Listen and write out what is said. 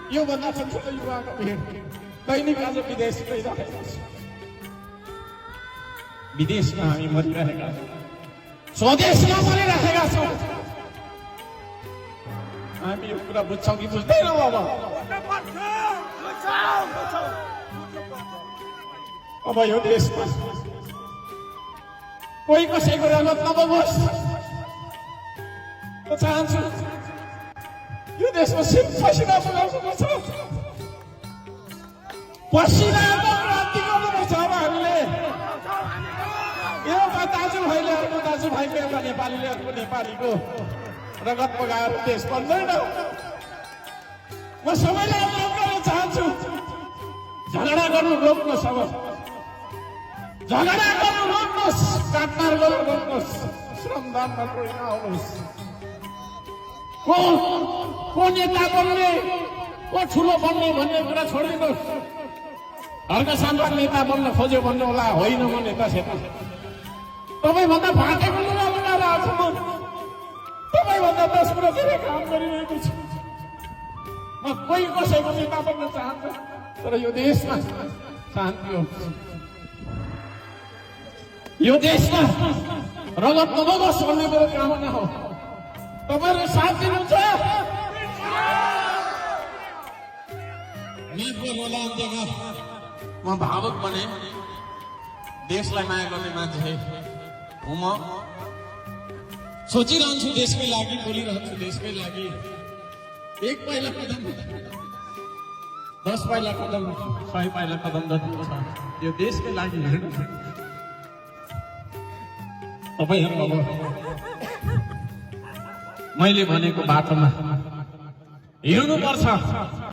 योभन्दा ठुलो युवाको भिड दैनिक आज विदेशमै रहेको छ। विदेशमा हामी मरिरहेका छौँ, स्वदेशमा मरिरहेका छौँ। हामी यो कुरा बुझ्छौँ कि बुझ्दैनौँ? अब यो देशमा कोही कसैको रगत नबगोस्। म चाहन्छु यो देशमा सिर्फ पसिना बगाउनुपर्छ, पसिनाको क्रान्ति गर्नुपर्छ। अब हामीले एउटा दाजुभाइले अर्को दाजुभाइको, एउटा नेपालीले अर्को नेपालीको रगत बगाएर देश बन्दैन। म सबैलाई अनुरोध गर्न चाहन्छु, झगडा गर्नु रोक्नुहोस्। अब झगडा गर्नु रोक्नुहोस्, काटमार गर्नु रोक्नुहोस्, श्रमदानमा कोही नआउनुहोस्। को नेता बन्ने, को ठुलो बन्ने भन्ने कुरा छोडिदिनुहोस्। हर्क साम्राट नेता बन्न खोज्यो भन्नु होला, होइन म नेता सेता। तपाईँभन्दा फाटेको लुगा लगाएर आएको म तपाईँभन्दा 10 कुरा धेरै काम गरिरहेको छु। म कोही कसैको नेता बन्न चाहन्छु, तर यो देशमा शान्ति होस्, यो देशमा रगत नबगोस् भन्ने मेरो कामना हो। तपाईँहरूले साथ दिनुहुन्छ? म भावुक बने, देशलाई माया गर्ने मान्छे हो। म सोचिरहन्छु देशकै लागि, बोलिरहन्छु देशकै लागि। 1 पाइला कदम, 10 पाइला कदम, 100 पाइला कदम जति छ यो देशकै लागि हिँड्नु। तपाईँहरू अब मैले भनेको बाटोमा हिँड्नुपर्छ।